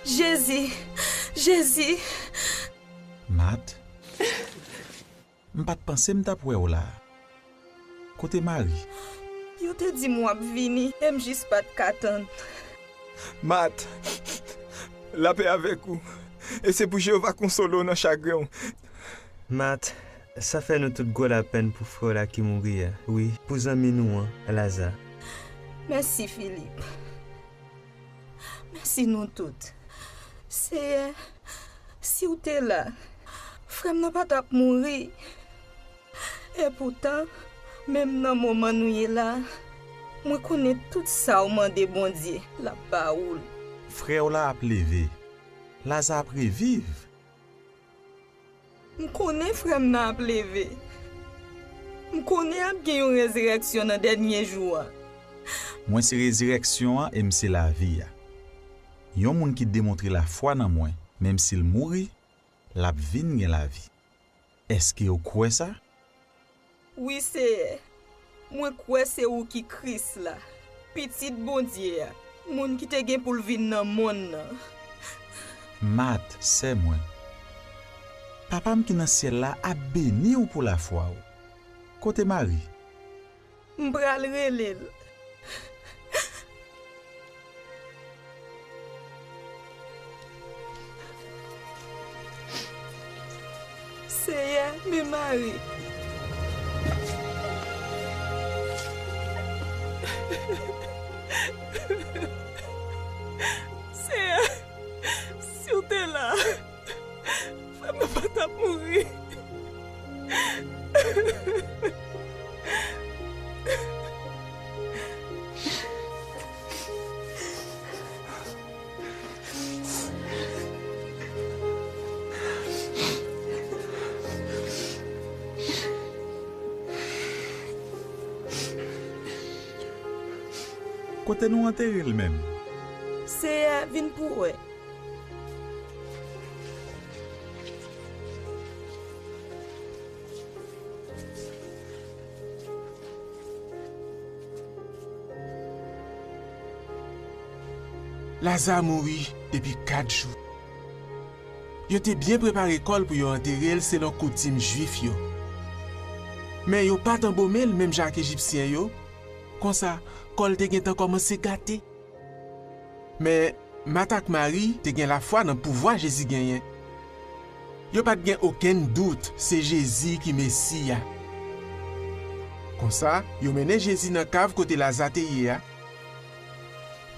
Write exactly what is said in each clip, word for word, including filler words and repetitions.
Jezi! Jezi! Mat, m pa t panse m t ap wè w la. Kote Mari? Yo te di m w ap vini, e m jis pa t ka tann. Mat, lapè avèk ou, e se pou Jewova konsole w nan chagren w. Mat, sa fè nou tout gwo lapenn pou frè w la ki mouri a, wi, pou zanmi nou an, Laza. Mèsi, Filip. Mèsi nou tout. Seyè, si w te la, frè m nan pa t ap mouri. Epoutan, menm nan moman nou ye la, mwen konnen tout sa w mande Bondye, l ap ba ou l. Frè w la ap leve. Laza ap reviv. M konnen frè m nan ap leve. M konnen ap gen yon rezirèksyon nan dènye jou a. Mwen se rezirèksyon an e m se lavi a. Yon moun ki demontre lafwa nan mwen, menm si l mouri, l ap vin gen lavi. Èske w kwè sa? Wi, Seyè. Mwen kwè se ou ki Kris la, Pitit Bondye a, moun ki te gen pou l vin nan monn nan. Mat, sè mwen, Papa m ki nan syèl la ap beni w pou lafwa w. Kote Mari? M pral rele l. Seyè, men Mari. Seyè, si w te la, frè m nan pa t ap mouri. Kote nou antere l menm? Seyè, vin pou w wè. Laza mouri depi kat jou. Yo te byen prepare kò l pou yo antere l selon koutim Jwif yo. Men yo pa t anbome l menm jan ak Ejipsyen yo. Konsa, kò l te gentan kòmanse gate. Men, Mat ak Mari te gen lafwa nan pouvwa Jezi genyen. Yo pa t gen okenn dout se Jezi ki Mesi a. Konsa, yo mennen Jezi nan kav kote Laza te ye a.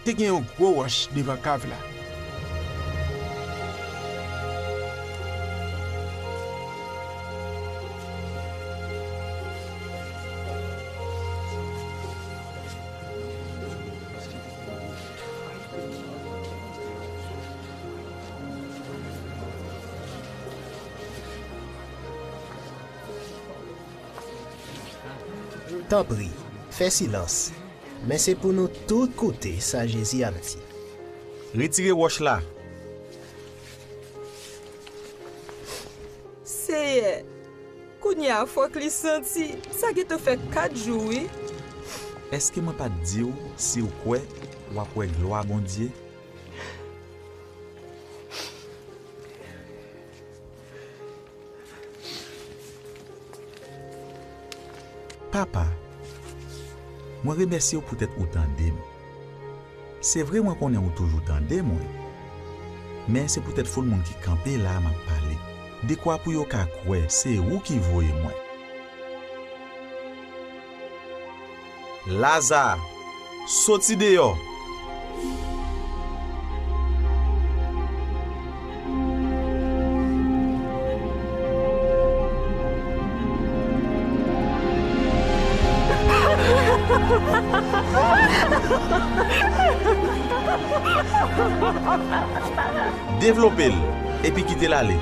Te gen yon gwo wòch devan kav la. Tanpri, fè silans. Men se pou nou tout koute sa Jezi ap di. Retire wòch la. Seyè, kounye a fòk li santi sa gentan fè kat jou, wi. Èske mwen pa t di w, si w kwè, w ap wè glwa Bondye? Papa, mwen remèsye w poutèt ou tande m. Se vre mwen konnen ou toujou tande mwen, men se poutèt foul moun ki kanpe la a m ap pale, dekwa pou yo ka kwè se ou ki voye mwen. Laza, soti deyò! Devlope l, epi kite l ale.